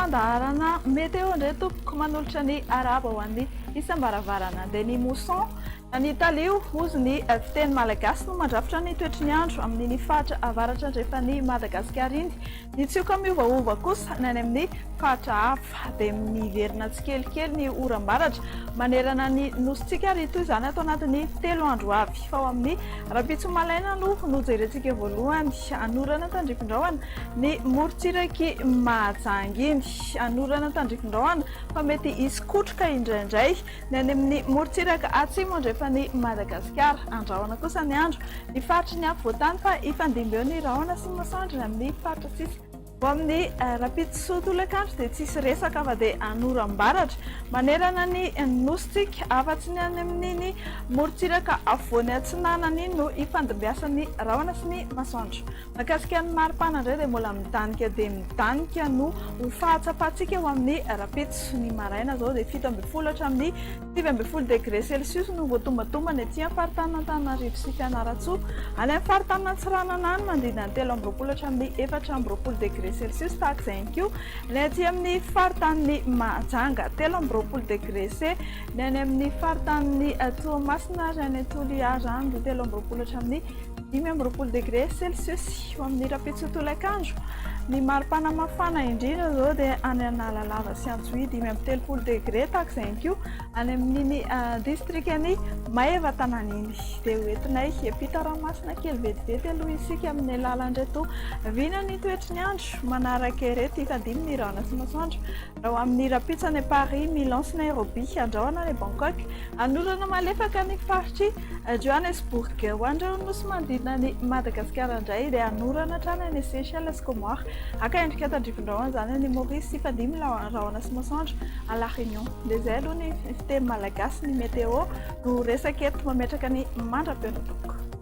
fandaharana Météo indray tompoko manolotra ny arahaba ho an'ny isam-baravarana. Dia ny mousson any Italie hozy ny fiteny malagasy no mandrafitra ny toetry ny andro amin'iny faritra avaratra andrefan'i Madagasikara iny. Ny tsioka miovaova kosa ny any amin'ny faritra hafa. Dia miverina tsikelikely ny oram-baratra manerana ny nosintsika ary hitohy izany ato anatin'ny 3 andro ho avy. Fa ho amin'ny rahampitso malaina aloha no jerentsika voalohany. Hanorana tandrifin-drahona ny morontsirak'i Mahajanga iny. Hanorana tandrifin-drahona fa mety hisy kotroka indraindray ny any amin'ny morontsiraka atsimo andrefan'i Madagasikara. Andrahona kosa ny andro ny faritry ny afovoantany fa hifandimby eo ny rahona sy ny masoandro ny amin'ny faritra sisa. Ho amin'ny rahampitso tolakandro dia tsisy resaka fa dia hanoram-baratra manerana ny nosintsika afa-tsy ny any amin'iny morontsiraka afovoany atsinanana iny no hifandimbiasan'ny rahona sy ny masoandro. Mahakasika ny maripana indray dia mbola midanika dia midanika no ho fahatsapantsika ho amin'ny rahampitso. Ny maraina izao dia 17 hatramin'ny 19 degre celsius no voatombatombana ety amin'ny faritanin'Antananarivo sy Fianarantsoa. Any amin'ny faritanin'Antsiranana any manodidina ny 23 hatramin'ny 24 degre celsius tahaka izay ihany koa ny aty amin'ny faritanin'i Mahajanga, 23 degre C ny any amin'ny faritanin'i Toamasina ary any Toliara any dia 23 hatramin'ny 25 degre celsius. Ho amin'ny rahampitso tolakandro, ny maripana mafana indrindra izao dia any Analalava sy Antsohihy, 35 degre, tahaka izay ihany koa any amin'iny distrikan'i Maevatanàna iny. Dia ho entinay hiampita ranomasina kely vetivety aloha isika amin'ny alalan'ireto vina ny toetry ny andro manaraka ireto. Hifandimby ny rahona sy masoandro raha ho amin'ny rahampitso any Paris, Milan sy Nairobi, andrahona any Bangkok. Hanorana malefaka ny faritr'i Johannesburg. Ho an'ireo nosy manodidina an'i Madagasikara indray dia hanorana hatrany any Seychelles sy Comores. Haka endrika tandrifin-drahona izany any Maurice sy hifandimby rahona sy masoandro à La Réunion. Dia izay aloha ny fiteny malagasy, ny météo no resaka eto. Mametraka ny mandra-peo tompoko.